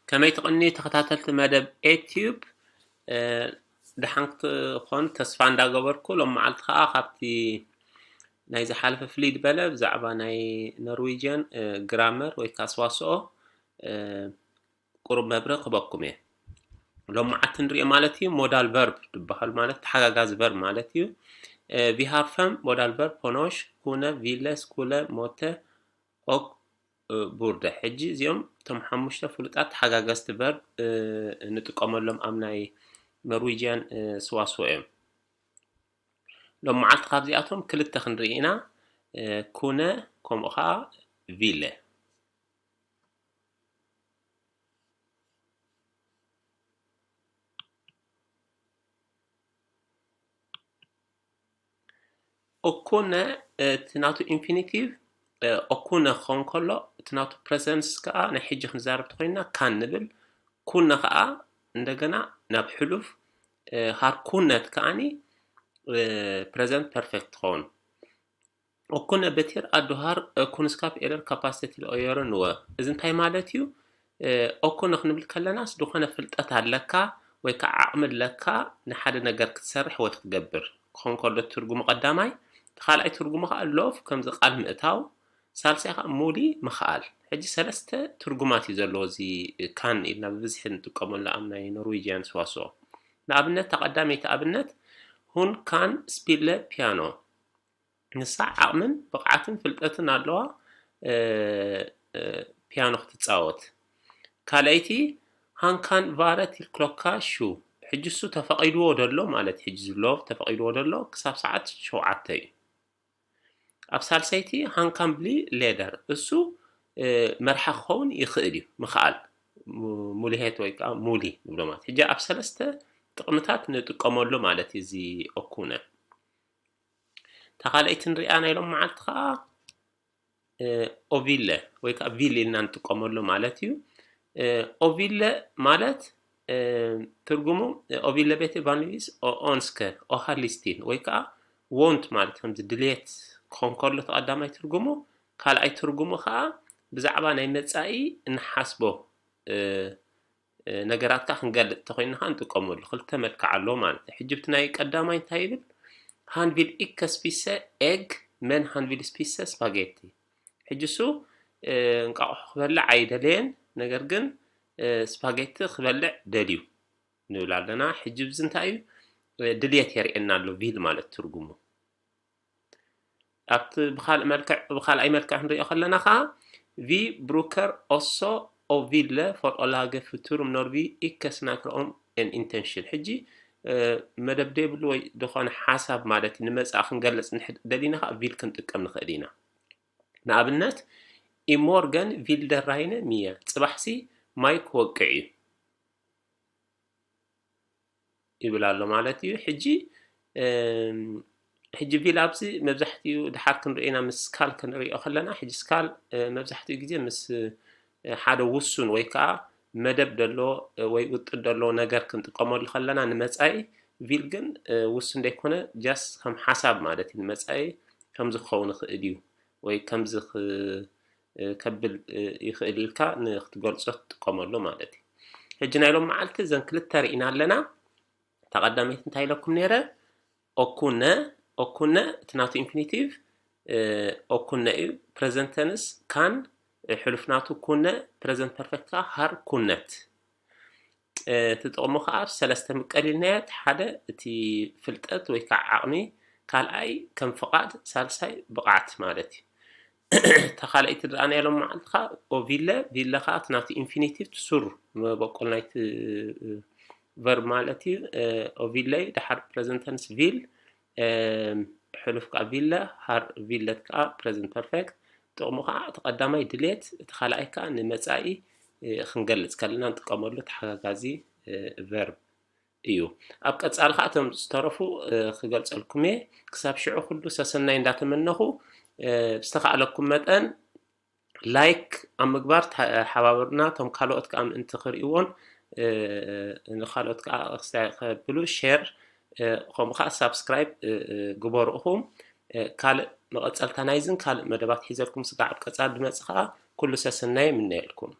ከመይ ትቕንዩ ተኸታተልቲ መደብ ኤትዩብ? ደሓን ክትኾኑ ተስፋ እንዳገበርኩ፣ ሎም መዓልቲ ኸዓ ካብቲ ናይ ዝሓለፈ ፍልይ ዝበለ ብዛዕባ ናይ ኖርዌጅያን ግራመር ወይ ከዓ ሰዋስኦ ቁሩብ መብርህ ክበኩም እየ። ሎም መዓልቲ ንሪኦ ማለት እዩ ሞዳል ቨርብ ዝበሃል ማለት ተሓጋጋዚ ቨርብ ማለት እዩ። ቪሃርፈም ሞዳል ቨርብ ፖኖሽ ኩነ ቪለ ስኩለ ሞተ ኦክ ቡርደ። ሕጂ እዚኦም እቶም ሓሙሽተ ፍሉጣት ተሓጋገዝቲ ቨርብ ንጥቀመሎም ኣብ ናይ ኖርዊጅያን ስዋስዎ እዮም። ሎም መዓልቲ ካብዚኣቶም ክልተ ክንርኢ ኢና፣ ኩነ ከምኡ ከዓ ቪለ። ኦኮነ እቲ ናቱ ኢንፊኒቲቭ ኦኮነ ክኸውን ከሎ፣ እቲ ናቱ ፕረዘንስ ከዓ ናይ ሕጂ ክንዛረብ ተኮይና ካን ንብል። ኩነ ከዓ እንደገና ናብ ሕሉፍ ሃር ኩነት ከዓኒ ፕረዘንት ፐርፌክት ትኸውን። ኦኮነ በቲር ኣዱሃር ኩንስካፕ ኤለር ካፓሲቲ ኦዮረ ንወ። እዚ እንታይ ማለት እዩ? ኦኮነ ክንብል ከለናስ ዝኾነ ፍልጠት ኣለካ ወይ ከዓ ዓቕሚ ኣለካ ንሓደ ነገር ክትሰርሕ ወይ ክትገብር ክኾን ከሎ ትርጉሙ ቀዳማይ። እቲ ካልኣይ ትርጉሙ ከዓ ሎፍ ከምዚ ቃል ምእታው፣ ሳልሳይ ከዓ ሙሊ ምኽኣል። ሕጂ ሰለስተ ትርጉማት እዩ ዘለዎ እዚ ካን ኢልና ብብዝሒ ንጥቀመሉ ኣብ ናይ ኖርዌጅያን ሰዋስኦ። ንኣብነት፣ እታ ቀዳመይቲ ኣብነት፣ ሁን ካን ስፒለ ፒያኖ። ንሳ ዓቕምን ብቕዓትን ፍልጠትን ኣለዋ ፒያኖ ክትፃወት። ካልኣይቲ ሃንካን ቫረ ቲል ክሎካ ሹ። ሕጂ እሱ ተፈቒድዎ ደሎ ማለት ሕጂ ዝሎ ተፈቒድዎ ደሎ ክሳብ ሰዓት ሸውዓተ እዩ። ኣብ ሳልሰይቲ ሃንካን ብሊ ሌደር እሱ መርሓ ክኸውን ይኽእል እዩ። ምኽኣል ሙልሄት ወይ ከዓ ሙሊ ንብሎ ማለት ሕጂ ኣብ ሰለስተ ጥቕምታት ንጥቀመሉ ማለት እዩ እዚ ኦኩነ። እታ ካልኣይቲ ንሪኣ ናይ ሎም መዓልቲ ከዓ ኦቪለ ወይ ከዓ ቪል ኢልና ንጥቀመሉ ማለት እዩ። ኦቪለ ማለት ትርጉሙ ኦቪለ ቤተ ቫንቪስ ኦኦንስከ ኦሃሊስቲን ወይ ከዓ ዎንት ማለት ከምዚ ድልየት ክኾን ከሎ ተቐዳማይ ትርጉሙ፣ ካልኣይ ትርጉሙ ከዓ ብዛዕባ ናይ መፃኢ እንሓስቦ ነገራት ከዓ ክንገልፅ ተኮይንና ከዓ ንጥቀመሉ ክልተ መልክዕ ኣለዎ ማለት እዩ። ሕጂ ብቲ ናይ ቀዳማይ እንታይ ይብል? ሃንቪል ኢከ ስፒሰ ኤግ መን ሃንቪል ስፒሰ ስፓጌቲ። ሕጂ እሱ እንቃቑሖ ክበልዕ ኣይደለየን፣ ነገር ግን ስፓጌቲ ክበልዕ ደልዩ ንብል ኣለና። ሕጂ ብዚ እንታይ እዩ ድልየት የርእየና ኣሎ ቪል ማለት ትርጉሙ። ኣብቲ ብካልእ መልክዕ ብካልኣይ መልክዕ ክንሪኦ ከለና ከዓ ቪ ብሩከር ኦሶ ኦቪለ ፎር ኦላገ ፍቱር ኖርቪ ኢከ ስናክረኦም ኤን ኢንተንሽን። ሕጂ መደብ ደይብሉ ወይ ዝኾነ ሓሳብ ማለት እዩ ንመፃኢ ክንገልፅ ደሊና ከዓ ቪል ክንጥቀም ንኽእል ኢና። ንኣብነት ኢሞርገን ቪልደራይነ ሚየ፣ ፅባሕሲ ማይ ክወቅዕ እዩ ይብል ኣሎ ማለት እዩ። ሕጂ ሕጂ ቪል ኣብዚ መብዛሕትኡ ድሓር ክንሪኦ ኢና ምስ ስካል ክንሪኦ ከለና፣ ሕጂ ስካል መብዛሕትኡ ግዜ ምስ ሓደ ውሱን ወይ ከዓ መደብ ደሎ ወይ ውጥን ደሎ ነገር ክንጥቀመሉ ከለና ንመፃኢ፣ ቪል ግን ውሱን ዘይኮነ ጃስ ከም ሓሳብ ማለት እዩ። ንመፃኢ ከምዚ ክኸውን ይኽእል እዩ ወይ ከምዚ ከብል ይኽእል ኢልካ ንክትገልፆ ትጥቀመሉ ማለት እዩ። ሕጂ ናይ ሎም መዓልቲ እዘን ክልተ ርኢና ኣለና። እታ ቀዳመይቲ እንታይ ኢለኩም ነይረ? ኦኩነ። ኦኩነ እቲ ናቱ ኢንፊኒቲቭ ኦኩነ እዩ። ፕረዘንት ተንስ ካን፣ ሕሉፍ ናቱ ኩነ፣ ፕረዘንት ፐርፌክት ከዓ ሃር ኩነት። እቲ ጥቕሙ ከዓ ሰለስተ ምቀሊልናዮ፣ እቲ ሓደ እቲ ፍልጠት ወይ ከዓ ዓቕሚ፣ ካልኣይ ከም ፍቓድ፣ ሳልሳይ ብቕዓት ማለት እዩ። እታ ካልኣይቲ ዝረኣናዮ ሎም መዓልቲ ከዓ ኦቪለ፣ ቪለ ከዓ እቲ ናቱ ኢንፊኒቲቭ እቲ ሱር መበቆል ናይቲ ቨርብ ማለት እዩ። ኦቪለ እዩ። ድሓር ፕረዘንት ተንስ ቪል፣ ሕሉፍ ከዓ ቪለ፣ ሃር ቪለት ከዓ ፕረዘንት ፐርፌክት። ጥቕሙ ከዓ እቲ ቀዳማይ ድሌት፣ እቲ ካልኣይ ከዓ ንመፃኢ ክንገልፅ ከለና ንጥቀመሉ ተሓጋጋዚ ቨርብ እዩ። ኣብ ቀፃሊ ከዓ እቶም ዝተረፉ ክገልፀልኩም እየ። ክሳብ ሽዑ ኩሉ ሰሰናይ እንዳተመነኹ ብዝተኻእለኩም መጠን ላይክ ኣብ ምግባር ተሓባበሩና። እቶም ካልኦት ከዓ ምእንቲ ክርእይዎን ንካልኦት ከዓ ክስታይ ከብሉ ሼር ከምኡ ከዓ ሳብስክራይብ ግበሩ ኢኹም። ካልእ መቐፀልታ ናይዝን ካልእ መደባት ሒዘልኩም ስጋዕ ኣብ ቀፃሊ ድመፅእ ከዓ ኩሉ ሰሰናይ የምነየልኩም።